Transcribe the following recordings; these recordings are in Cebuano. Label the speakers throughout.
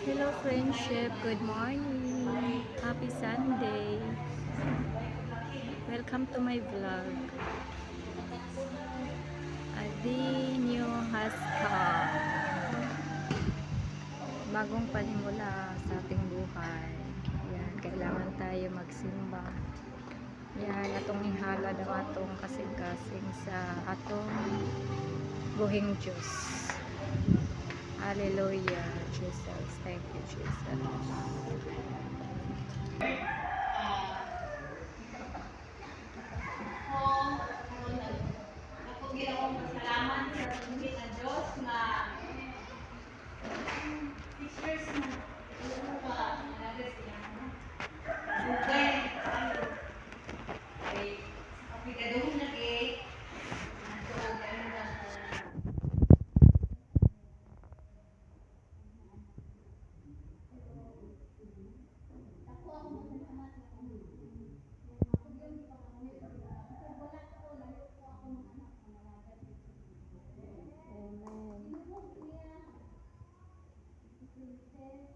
Speaker 1: Hello, friendship, good morning. Happy Sunday. Welcome to my vlog. The new has come. Bagong panimula sa ating buhay. Yan, kailangan tayo magsimba. Yan, atong ihalad ang atong kasing-kasing sa atong buhing Diyos. Hallelujah, Jesus. Thank you, Jesus.
Speaker 2: Ako, ako ginawa pasalamat sa buhi na Diyos nga 6 years na wala pa nalagas siya. Dugay kaayo. Kay sa kapigadong na kay ato ano na ako ang masalamat na kung ako yung wala ko, layo ko ako mga anak na malagat.
Speaker 1: Amen.
Speaker 2: Sinuhog niya si Princess.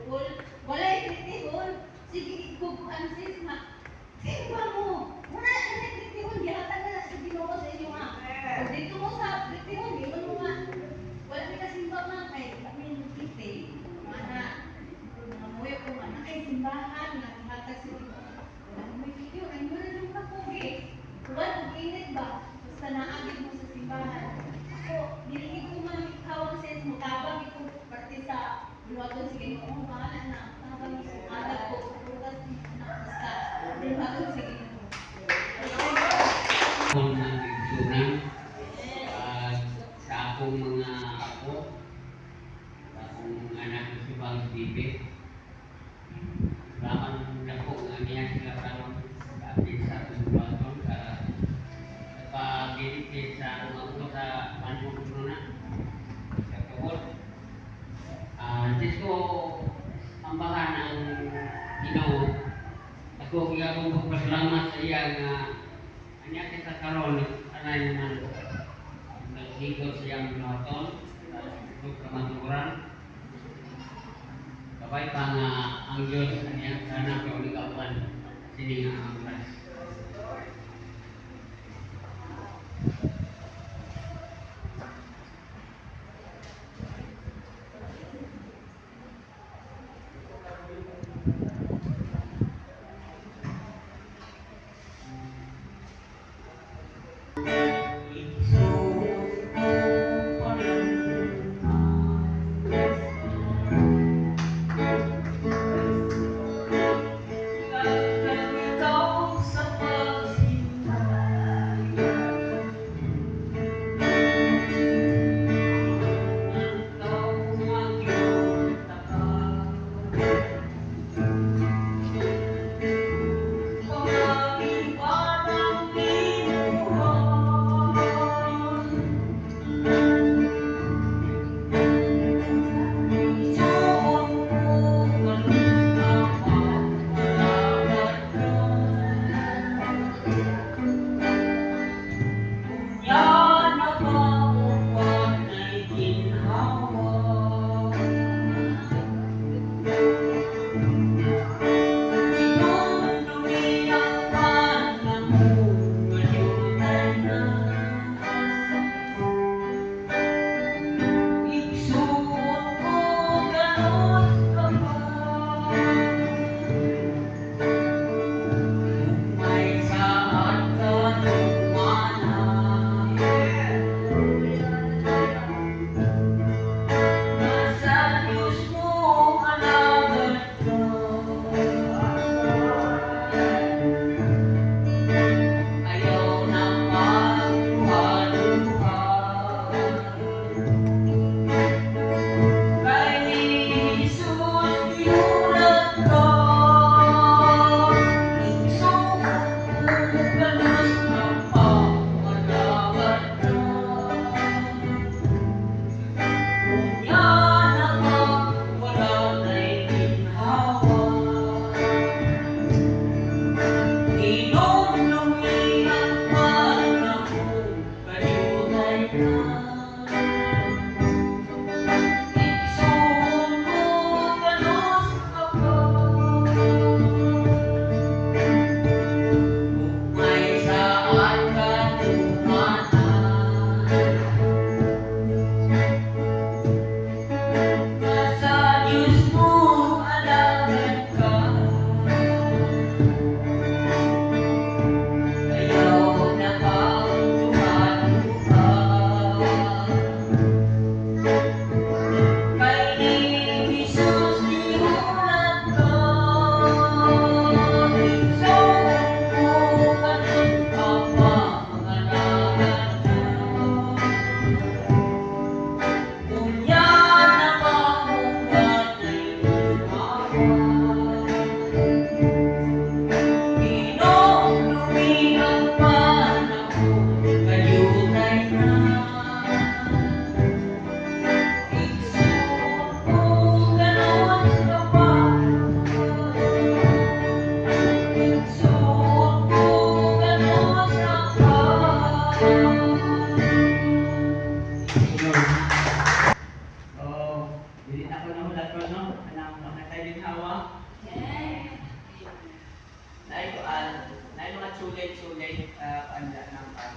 Speaker 2: Hol, wala ikritihon. Sige, iguguan sis nga. Simba mo. Wala na ikritihon. Gihatag na sa Ginoo sa inyo nga. Kung dito mo sa kritihon, ingon mo nga. Wala mi kasimba nga kay kami nagkite. Mana, mga muyo ko nga na ay simbahan nga gihatag sa Ginoo. Wala mo kritihon. Ay mo na yung kapugi. Wala og init ba? Basta naagid mo sa simbahan. Ako, dili ko man ikaw sis mo tabang ko parte sa buhaton sa Ginoo, bahala na tabang ko hatag ko prutas na basta buhaton sa Ginoo.
Speaker 3: Akong mga igsunan at sa akong mga apo, sa akong anak na si Bang Bibi. Salamat dako nga niya sila karon sa atin sa atong buhaton sa pagdidikit sa akong apo sa panahon na sa tuhod. Antes ko ambahan ang Ginoo, ako gihapon pagpasalamat sa iya nga anya kita karon anay naman nagsigot sa iyang buhaton sa kamatuoran. Kabay pa nga ang Diyos anya sana kay kauban sini nga ang oras.
Speaker 4: Ikaw sa Na. Igsoon ko kanus ka pa. May saan ka dumaan, na sa Diyos mo alagad ka. Ayaw na kang tumaluha. Kay ni Jesus gihulat ka. Igsoon ko kanus ka pa, mangalagad ka. Unya na mamugat ay tumawa. Hinumdumi ang panahon, kayuday na. Igsoon ko kanus ka pa. Igsoon ko kanus ka pa.
Speaker 3: Lord. So, dili na ko nahulat ko, no? Anang mga tayo hawa. Naay ko al, naay mga too late, panda ng pan.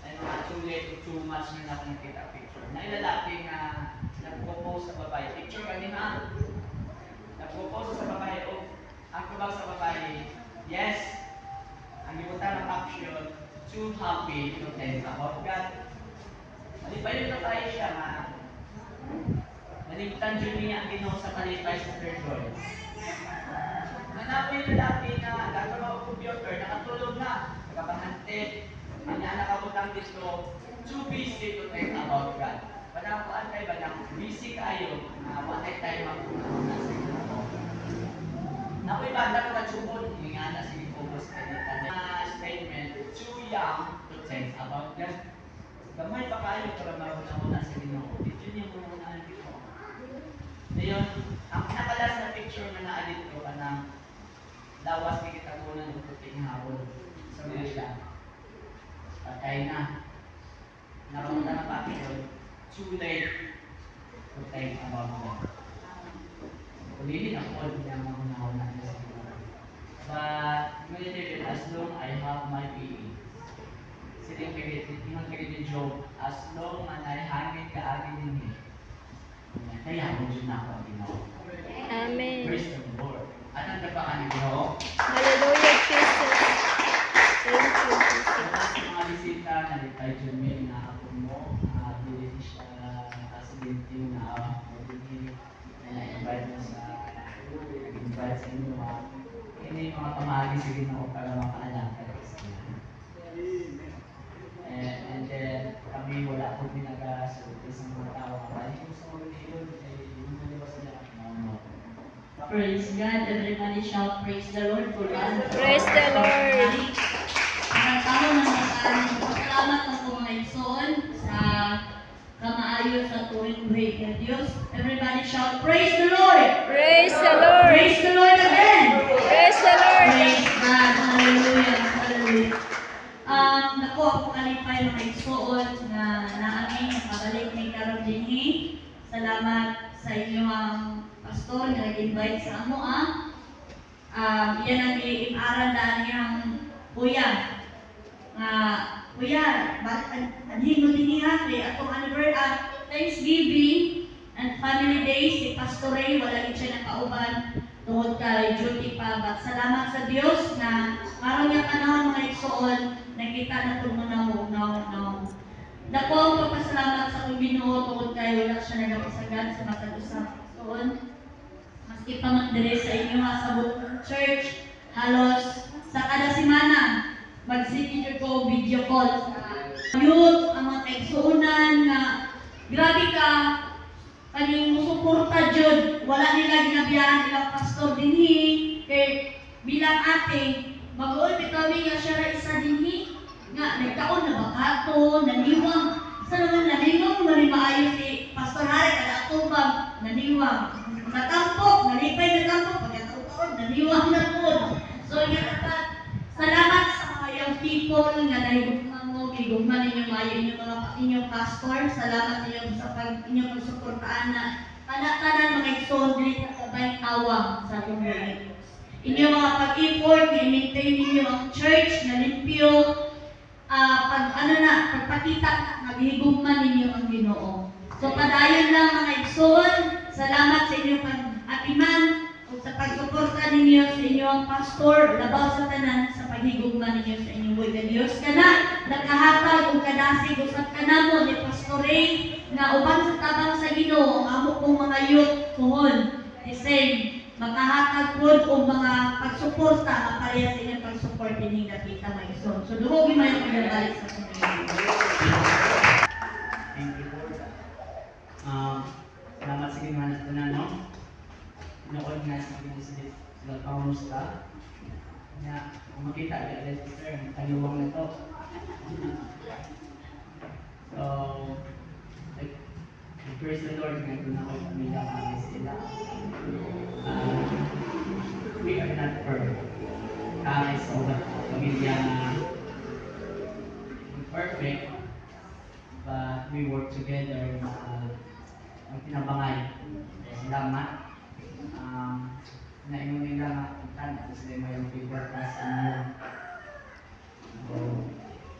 Speaker 3: Naay mga too late, too much na ako nakita picture. Naay lalaki nga nagpo-post sa babae. Picture kanina. Nagpo-post sa babae o ang tubag sa babae, "Yes." Ang gibutan ng caption, "Too happy to think about God." Malipay na tayo siya nga. Nalimtan jud niya ang Ginoo sa kalipay sa third Joy. Hanapin yung lalaki na gagawa og computer, nakatulog na, nagapahante, ang nakabutang dito, "Too busy to think about God." Panakuan kay ba nang busy kayo, wala tayo mag-una sa Ginoo. Nakoy bata ko katsubon, nga na sige focus kay dito. Statement, "Too young to think about God." Gamay pa kayo para mauna-una sa Ginoo. Dito niya muna ang Ginoo. Ngayon, ang pinaka-last na picture na naa dito kanang lawas ni kitabunan ng puting hawon sa Manila. Patay na. Nakapunta na caption, "Too late to think about God." Ulihin ako, hindi na mahuna-huna na sa Ginoo. But, ngunit as long I have my being, siling kagit, ingon kagit ni Job, as long nga naay hangin kaagi dinhi, kaya mo dyan ako ang Ginoo.
Speaker 1: Amen.
Speaker 3: Praise the Lord. Anong dapakan ni Ginoo?
Speaker 1: Hallelujah, Jesus. Thank you, Jesus.
Speaker 3: Sa mga bisita, nalipay dyan mi na ako mo, dili siya presidente na mo dinhi, na invite mo sa invite sa inyo. Ini yung mga pamagi sa Ginoo para makaalagad sa iya. And then, kami wala po pinagasulti sa mga tao kapag yung sa mga reliyon, eh, yung ba sila? No, no.
Speaker 4: Praise God. Everybody shout, "Praise the Lord" for God.
Speaker 1: Praise the Lord.
Speaker 2: Ang tao ng mataan, salamat ako mga igsoon sa kamaayo sa tuwing buhi ng Diyos. Everybody shout, "Praise the Lord!"
Speaker 1: Praise the Lord.
Speaker 2: Praise the Lord again!
Speaker 1: Praise the Lord.
Speaker 2: Praise God! Hallelujah! Hallelujah! Nako ako kalipay mga igsoon na naami nakabalik ni karon dinhi. Salamat sa inyong pastor nga nag-invite sa amo ah. Iyan ang iimaran daan niyang kuya. Nga kuya, anhin mo dinhi ha kay atong anniversary, Thanksgiving and Family Days si Pastor Ray wala gid siya nakauban tungod kay duty pa. But salamat sa Dios na karon nga panahon mga igsoon nakita na pud mo na mo no no. Dako ang pagpasalamat sa akong Ginoo tungod kay wala siya nagapasagad sa matag usa igsoon. Maski pa man dire sa inyo ha, sa buong church, halos sa kada semana magsige jud ko video call sa youth, ang mga kaigsuonan nga grabe ka kaning musuporta jud, wala nila ginabiyaan ilang pastor dinhi kay bilang ate mag-uol bitaw mi nga siya ra isa dinhi nga nagkaon na ba kato naniwang sa naman naniwang man ni maayo si Pastor Harry kada atubang naniwang natampok nalipay natampok pagkataon naniwang na pod. So nga dapat salamat sa mga young people nga nahigugma mo gigugma.
Speaker 4: Higugma ninyo maayo inyong mga inyong pastor. Salamat sa inyong sa pag inyong pagsuportaan na kana tanan mga igsoon dili ta kabay tawag sa atong buhay. Inyong mga pag-effort nga i-maintain ninyo ang church na limpyo, pag ano na, pagpakita na nga gihigugma ninyo ang Ginoo. So padayon lang, mga igsoon, salamat sa inyong pag-atiman ug sa pagsuporta ninyo sa inyong pastor, labaw sa tanan sa paghigugma ninyo sa inyong buhay Dios kana nakahatag og kadasig usab kanamo ni Pastor Ray nga uban sa tabang sa Ginoo ang amo pong mga youth pohon the same makahatag pod og mga pagsuporta nga pareha sa inyong pag-support ining dapita, mga igsoon. So duhogi man yung pagbalik sa community.
Speaker 5: Thank you, Lord. Salamat sa Ginoo na tanan, no? Noon nga sa Ginoo sila kamusta. Nya, kung makita di sister, ang kaluwang na to. So, like, praise the Lord nga doon ako pamilya kami sila. We are not perfect. Kami sa pamilya na perfect, but we work together na ang tinabangay. Salamat. Naingon nila nga tan sila may people ka sa inyo. So,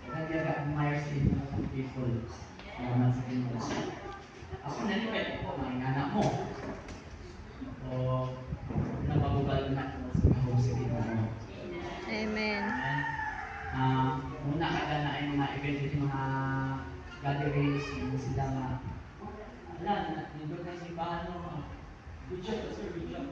Speaker 5: nag-admire sa inyo mga people. Salamat sa inyo. Ako nalipet ko, mga anak mo. So, napabubal na sa gahom sa Ginoo.
Speaker 1: Amen.
Speaker 5: Amen. Muna kada na ay mga event yung mga gatherings, yung sila nga, ala, nandun na yung simbahan mo. Good job, sir, good job.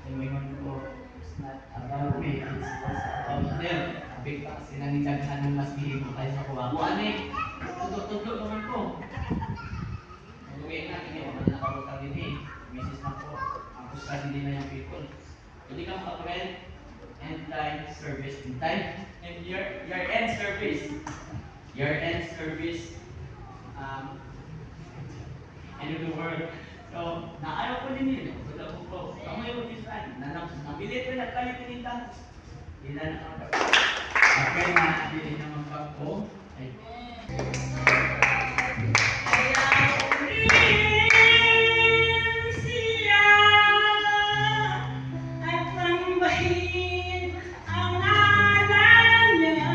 Speaker 5: So, ingon ko, it's not about me, it's also about them. Sabi pa kasi nanidaghan ng mas gihimo tayo sa kuha. Kuha ni, tudlo-tudlo naman ko. Mag-uwi na, hindi ako man nakabutang din eh. Misis na ko, ang gusto hindi na yung people. Hindi ka makapag end time service. End time? And your end service. Your end service. End of the world. So, naayaw ko din yun. Wala ko ko. Kamu yung design. Namilit ko na kayo tininda. Hindi na nakapag. Okay na, hindi naman pa ko. Ay,
Speaker 4: Kaya rin siya at sambahin ang ngalan niya.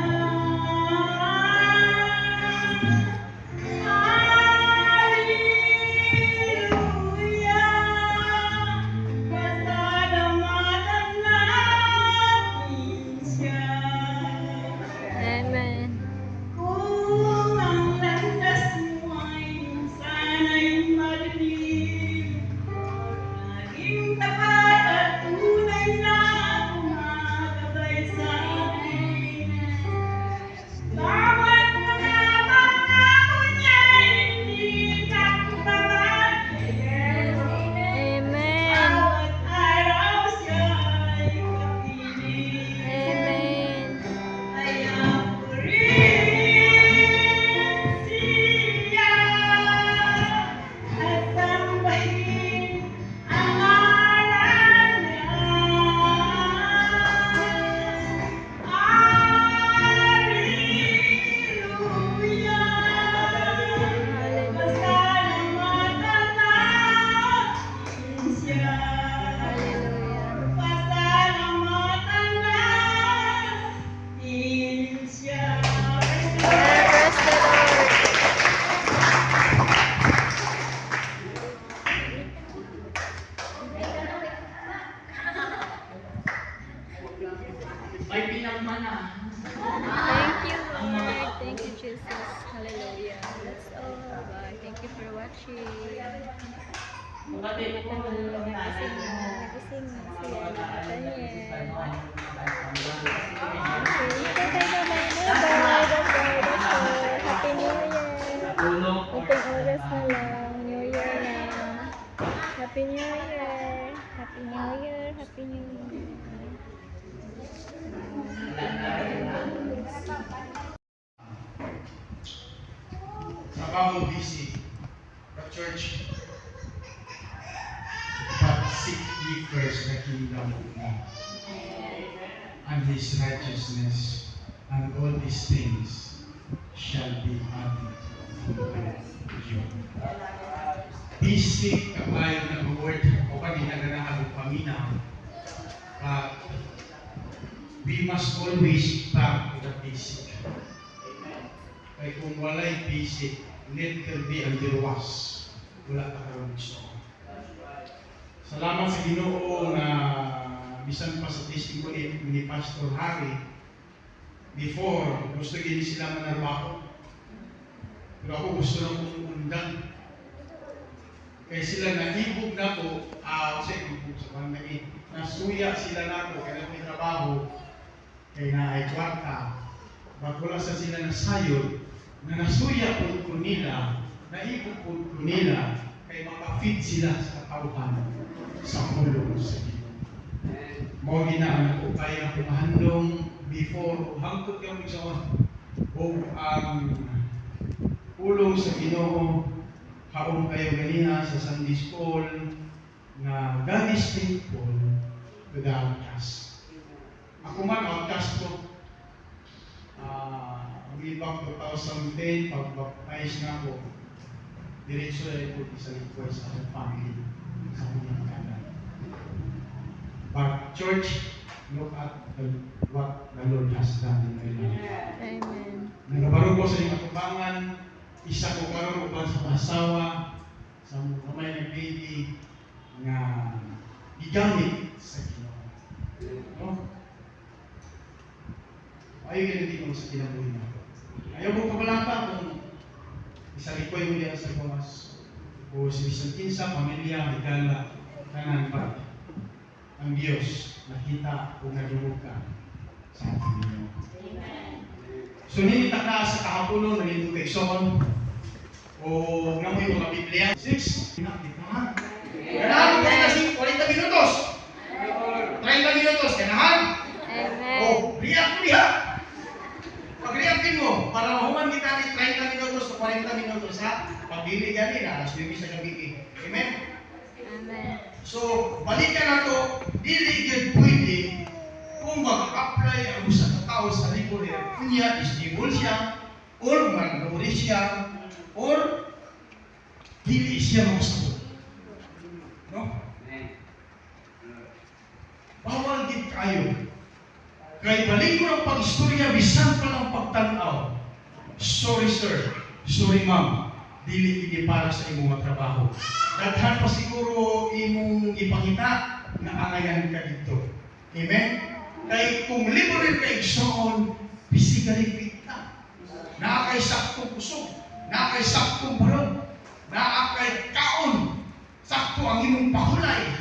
Speaker 4: Hallelujah! Pasalamatan natin siya.
Speaker 1: Amen.
Speaker 4: Kung ang landas mo ay minsan ay madilim, laging tapat at tunay na gumagabay sa atin. Bawat mga pangako niya'y hindi nagbabago.
Speaker 1: Amen.
Speaker 4: Bawat araw siya'y kapiling.
Speaker 1: Amen.
Speaker 4: Kaya purihin siya at sambahin ang ngalan niya. Hallelujah!
Speaker 1: Hallelujah.
Speaker 4: Pasalamatan natin siya.
Speaker 1: Hallelujah.
Speaker 4: Pasalamatan natin siya.
Speaker 1: Yeah, praise the Lord.
Speaker 5: May pinagmana.
Speaker 1: Thank you, Lord. Thank you, Jesus. Hallelujah. That's all. Bye. Thank you for watching.
Speaker 5: Kapatid ko,
Speaker 1: Nagising na. Nagising na si Daniel. Okay. Bye bye bye bye. Bye bye. That's all. Happy New Year.
Speaker 5: Tulong.
Speaker 1: Kunting oras na lang. New Year na. Happy New Year. Happy New Year. Happy New Year. Happy New Year.
Speaker 6: Trabaho busy, the church. But seek ye first the kingdom of God and His righteousness, and all these things shall be added unto you. Basic kaayo na word o kanina ganahan og paminaw, but we must always back to the basic. Kay kung walay basic, let there be and there was. Wala ka karon, igsoon. Salamat sa Ginoo nga bisan pa sa testimony ni Pastor Harry, before, gusto gini sila manarbaho. Pero ako gusto lang kong undang. Kay sila naibog na ko, sa ibog sa kanila eh, nasuya sila nako, kaya may trabaho, kay naay kwarta, but wala sa sila nasayod, na nasuya po ko nila, naibog po ko nila, kay maka-feed sila sa katawhan sa pulong sa Ginoo. Mao gina ang ako kaya na kumahandong before hangtod karon, igsoon, ug ang pulong sa Ginoo haon kayo ganiha sa Sunday School nga God is faithful to the outcast. Ako man, outcast ko. Way back 2010, pag-baptize na ako, diretso na ko sa request sa akong family, sa akong kanan. But church, look at what the Lord has done in my life.
Speaker 1: Amen.
Speaker 6: Nagabarog ko sa inyong atubangan, isa ko karon uban sa mga asawa, sa mga kamay ng baby, nga gigamit sa Ginoo. No? Ayaw ginoo sa kinabuhi na. Ayaw mo kabalaka kung isalikoy mo diyan sa gawas o si bisan kinsa, pamilya, higala, tanan ba. Ang Diyos nakita kung nadungog ka sa ating Ginoo. So nini ta ka sa kahaponon nandito kay Son o nga mo yung mga Biblia. 6. Ganahan. Ganahan mo kasi 40 minutos. 30 minutos ganahan.
Speaker 1: Amen.
Speaker 6: Oh, react mo diha. Pag-react din mo para mahuman kita ni 30 minutos o 40 minutos, ha. Pag dili gani na alas 9 sa gabi. Amen.
Speaker 1: Amen.
Speaker 6: So, balikan na to, dili gyud pwede kung mag-apply ang usa ka tawo sa laborer, kunya disable siya, or malnourished siya, or dili siya makasabot. No? Bawal gid kayo. Kay balik ko ng pag-istorya, bisan pa lang pagtanaw. Sorry sir, sorry ma'am, dili ini para sa imong nga trabaho. Daghan pa siguro imong ipakita nga angayan ka dito. Amen? Kay kung libre ka, igsoon, physically fit ka. Naa kay saktong kusog, naa kay saktong barog, naa kay kaon, sakto ang imong pahulay.